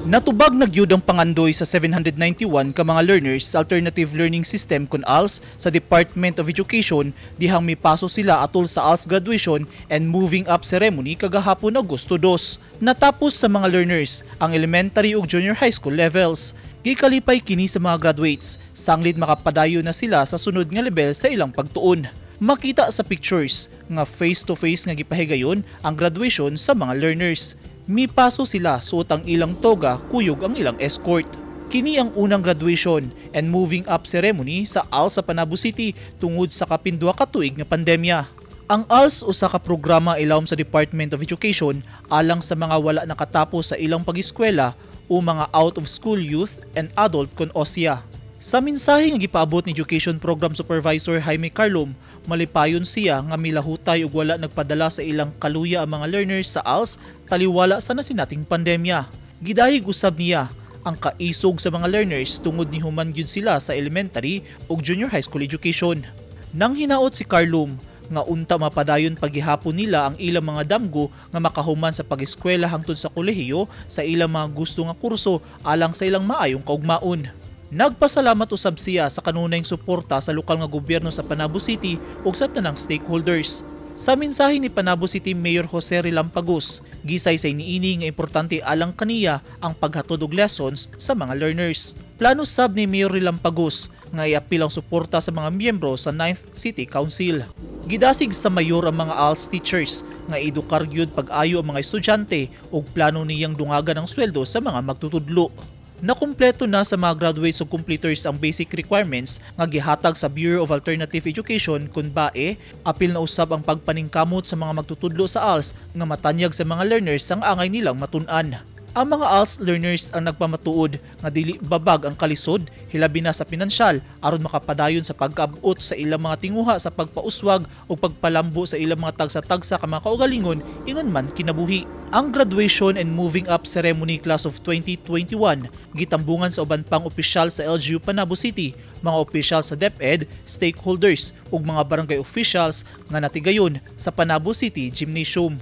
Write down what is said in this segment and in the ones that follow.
Natubag na gyud ang pangandoy sa 791 ka mga learners sa Alternative Learning System kon ALS sa Department of Education dihang mipaso sila atol sa ALS graduation and moving up ceremony kagahapon, Agosto 2. Natapos sa mga learners ang elementary ug junior high school levels. Gikalipay kini sa mga graduates, sanglit makapadayon na sila sa sunod nga level sa ilang pagtuon. Makita sa pictures nga face-to-face nga gipahigayon ang graduation sa mga learners. Mipaso sila suot ang ilang toga kuyog ang ilang escort. Kini ang unang graduation and moving up ceremony sa ALS sa Panabo City tungod sa kapin 2 ka tuig nga pandemya. Ang ALS usa ka programa ilawom sa Department of Education alang sa mga wala nakatapos sa ilang pag-eskwela o mga out of school youth and adult kon OSYA. Sa mensahe nga gipaabot ni Education Program Supervisor Jaime Carlom, malipayon siya nga milahutay ug wala nagpadala sa ilang kaluya ang mga learners sa ALS taliwala sa nasinating pandemya. Gidayeg usab niya ang kaisog sa mga learners tungod ni human gyud sila sa elementary ug junior high school education. Nang hinaot si Carlom nga unta mapadayon paghihapon nila ang ilang mga damgo nga makahuman sa pag-eskwela hangtod sa kolehiyo sa ilang mga gusto nga kurso alang sa ilang maayong kaugmaon. Nagpasalamat usab siya sa kanunayng suporta sa lokal nga gobyerno sa Panabo City ug sa tanang stakeholders. Sa mensahe ni Panabo City Mayor Jose Relampagos, gisaysay niini nga importante alang kaniya ang paghatod og lessons sa mga learners. Plano sab ni Mayor Relampagos nga iapil ang suporta sa mga miyembro sa 9th City Council. Gidasig sa mayor ang mga ALS teachers nga edukar gyud pag-ayo ang mga estudyante ug plano niyang dungagan ang sweldo sa mga magtutudlo. Nakumpleto na sa mga graduates ug completers ang basic requirements nga gihatag sa Bureau of Alternative Education kun BAE, apil na usab ang pagpaningkamot sa mga magtutudlo sa ALS nga matanyag sa mga learners ang angay nilang matun-an. Ang mga ALS learners ang nagpamatuod nga dili babag ang kalisod, hilabi na sa pinansyal, aron makapadayon sa pagkaabot sa ilang mga tinguha sa pagpauswag o pagpalambo sa ilang mga tagsa-tagsa ka mga kaugalingon ingon man kinabuhi. Ang graduation and moving up ceremony class of 2021 gitambungan sa uban pang opisyal sa LGU Panabo City, mga opisyal sa DepEd, stakeholders ug mga barangay officials nga natigayon sa Panabo City Gymnasium.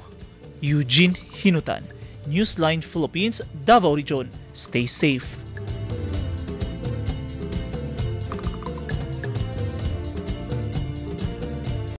Eugene Hinutan, Newsline Philippines, Davao Region. Stay safe.